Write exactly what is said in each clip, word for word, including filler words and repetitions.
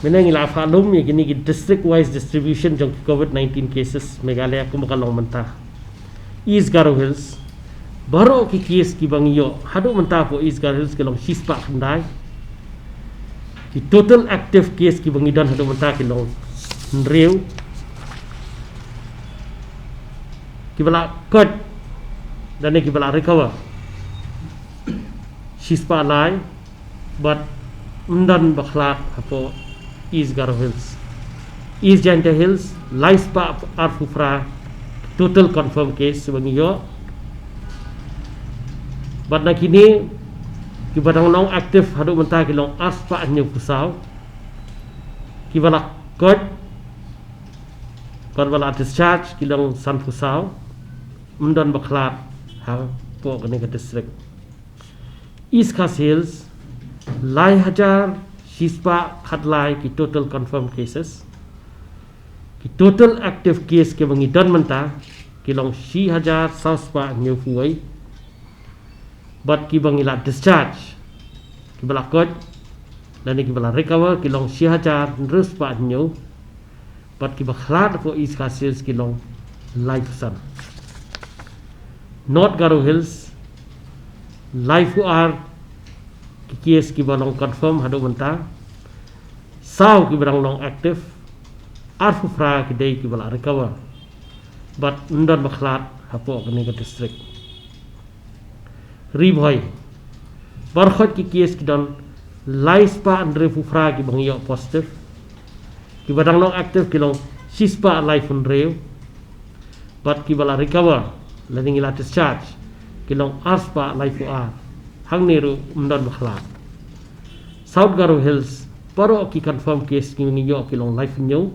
Mynne ngi la phah lum ïa kine ki district wise distribution jong ki covid nineteen cases Meghalaya kumba ka long mynta. East Garo Hills, baroh ki case kiba ngi ïoh haduh mynta hapoh East Garo Hills ki long shispah khyndai. Ki total active case kiba ngi don haduh mynta ki long hynriew. Kiba la koit lane kiba la recover shispah lai, bad ym don ba khlad hapoh East Garo Hills. East Jaintia Hills, laispah arphew phra total confirm case ba ngi ïoh. Bad na kine, kiba dang long active haduh mynta ki long arspah hynñiewphew saw. Kiba la koit bad ba la discharge ki long sanphew saw. Ym don ba khlad hapoh kane ka district. East Khasi Hills, lai hajar shispah khatlai ki total confirm cases. Ki total active case kiba ngi don mynta ki long shi hajar saw spah hynñiewphew wei. Bad kiba ngi la discharge, kiba la koit lane kiba la recover ki long shi hajar hynriew spah hynñiew. Bad kiba khlad hapoh East Khasi Hills ki long laiphew san. North Garo Hills, laiphew ar ki case kiba long confirm haduh mynta. Saw kiba dang long active, arphew phra ki dei kiba la recover. Bad ym don ba khlad hapoh kane ka district. Ri Bhoi, baroh ki case ki don laispah hynriewphew phra kiba ngi ïoh positive. Kiba dang long active ki long shispah laiphew hynriew. Bad kiba la recover lane ngi la discharge ki long arspah laiphew ar. Hangne ruh ym don ba khlad. South Garo Hills, baroh ki confirm case kiba ngi ïoh ki long laiphew hynñiew.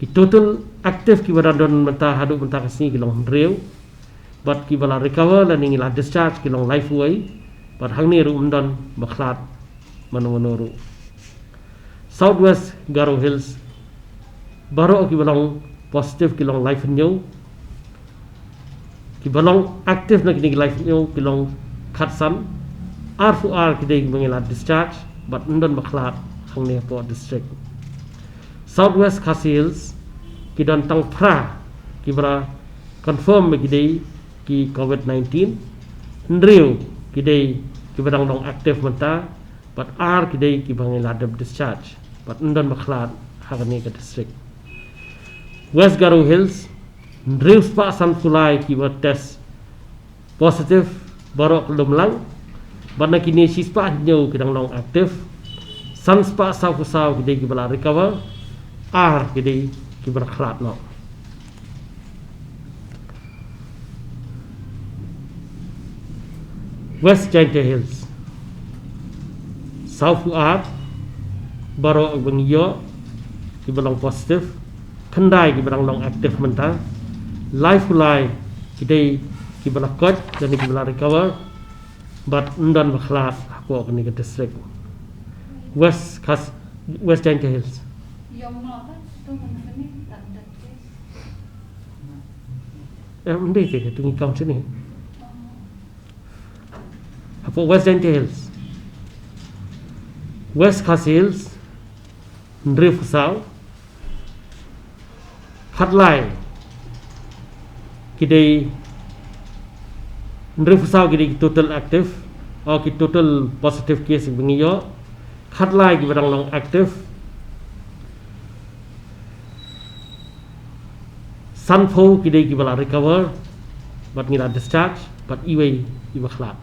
Ki total active kiba dang don mynta haduh mynta ka sngi ki long hynriew. Bad kiba la recover lane ngi la discharge ki long laiphew wei. Bad hangne ruh ym don ba khlad mano mano ruh. South West Garo Hills, baroh kiba long positive ki long laiphew hynñiew. Kiba long active na kine ki laiphew hynñiew ki long khatsan. Arphew ar ki dei kiba ngi la discharge bad ym don ba khlad hangne hapoh district. South West Khasi Hills, ki don tang phra kiba la confirm ba ki dei ki covid nineteen. Hynriew ki dei kiba dang long active mynta. Bad ar ki dei kiba ngi la dep discharge bad ym don ba khlad ha kane ka district. West Garo Hills, hynriew spah sanphew lai kiba test positive baroh ka lum lang. Bad na kine shispah hynñiew ki dang long active. San spah sawphew saw ki dei kiba la recover. Ar ki dei kiba la khlad noh. West Jaintia Hills, sawphew ar baroh ba ngi ïoh kiba long positive. Khyndai kiba dang long active mynta. Laiphew lai ki dei kiba la koit lane kiba la recover. Bad ym don ba khlad hapoh kane ka district. West Khas West Jaintia Hills. Em, ym dei te, te ngi count sini. Hapoh West Jaintia Hills, West Khasi Hills, hynriewphew saw. Khatlai ki dei, hynriewphew saw ki dei ki total active, o ki total positive case ba ngi ïoh. Khatlai kiba dang long active. Sanphew ki dei kiba la recover bad ngi la discharge, bad iwei iba khlad.